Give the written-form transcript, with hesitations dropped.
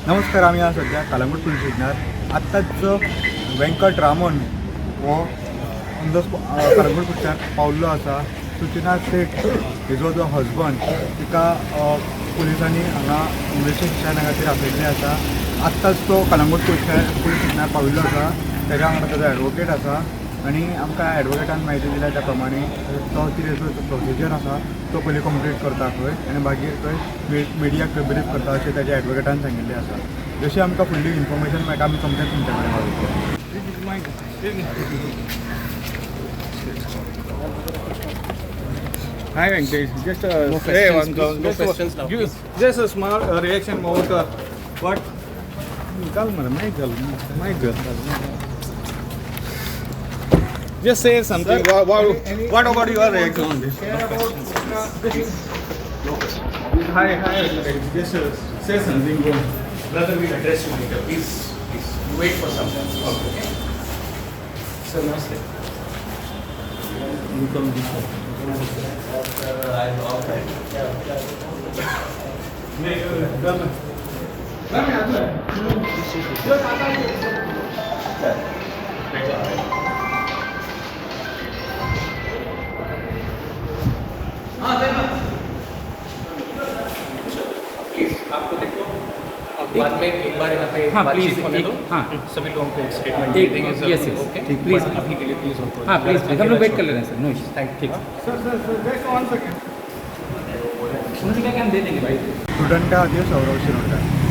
नमस्कार, आमी आज सध्या कलंगूट पुलीस स्टेशनार. आत्ताच व्यंकट रामन हो ऑन the Calangute police स्टेशनार पावल्लो आसा. सुचना सेठ हिजो जो हजबंड, तिका पुलिसांनी हांगा इन्वेस्टिगेशना खातीर आपयल्लें आसा. आत्ताच तो कलंगूट पुलीस स्टेशनार पाविल्लो आसा. तेज्या वांगडा ताजो एडवोकेट आसा आनी आमकां एडवोकेटान म्हायती दिल्या त्या प्रमाणे तो कितें जो प्रोसिजर आसा तो पयलीं कंप्लीट करता खंय आनी मागीर थंय मिडियाक ब्रीफ करता अशें ताज्या एडवोकेटान सांगिल्लें आसा. जशें आमकां फुडली इन्फॉर्मेशन मेळटा, आमी सोमतें तुमच्या कडेन पावयतले. Hi Venkatesh, just No say questions, one please. Thing. No Just, questions now, give, please. Just a small reaction about what. घाल मरे, माईक घाल, माईक घाल. Just say something. What about your reaction on this? Hi, hi, Venkatesh. Just say something. Go. Brother will address you later. Please, please wait for some time. Okay. Sir, namaste. You come this way. नहीं, done. Done, आता है. Please आपको देखो, आप बाद में एक bar यहाँ pay हाँ, बातचीत please, होने दो. हाँ। सभी लोगों को एक स्टेटमेंट दे देंगे sir. Yes, yes. Okay, ठीक, please. अभी के लिए प्लीज उनको हाँ, प्लीज हम लोग वेट कर ले रहे हैं सर. No issue. Thank ठीक. Sir, sir, sir, just one second. उन्होंने क्या क्या हम दे देंगे भाई. स्टुडंटा खातीर सौरव शिरोडकर.